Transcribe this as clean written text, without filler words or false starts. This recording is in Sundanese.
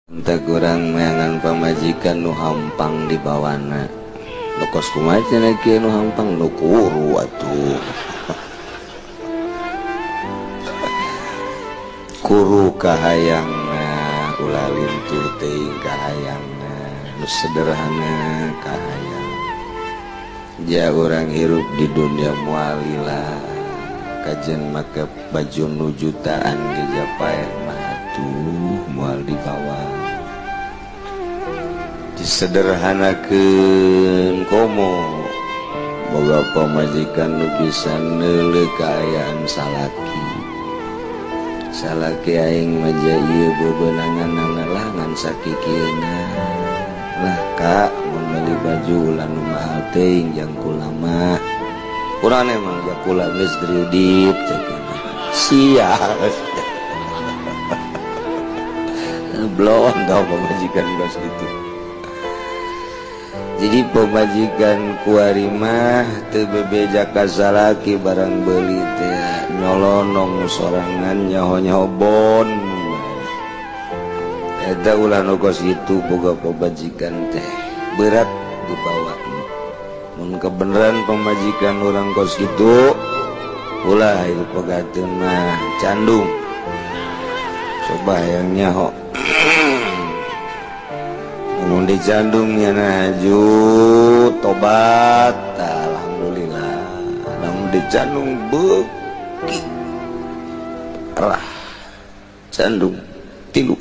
Entah kurang meangan pamajikan nu hampang dibawana. Nu kos kumaha cenah kieu nu hampang nu kuru atuh. Kuru kahayangna ulah lintuh teuing kahayangna nu sederhana kahayang. Ja urang hirup di dunia moal lila kajen make baju nu jutaan ge japaen mah atuh moal dibawa. Disederhanakeun komo boga pamajikan nu bisa neuleuh kaayaan salaki. Salaki aing mah ja ieu bebenanganna lah ngan sakikieuna. Lah kak mun meuli baju ulah nu mahal teuing jang kula mah. Urang emang ja kula geus kredit cek sia. Belum tau pamajikan geus gitu. Jadi pemajikan kuari mah teu bebeja ka salaki barang beuli teh nyolonong sorangan nyaho-nyaho bon. Eta ulah nu kos kitu boga pamajikan teh berat dibawa. Mun kebeneran pamajikan urang kos kitu ulah itu pegateun mah candung. Coba hayang nyaho. Mun dicandungnya naju tobat alhamdulillah. Namun dicandung beuki rah candung tilu.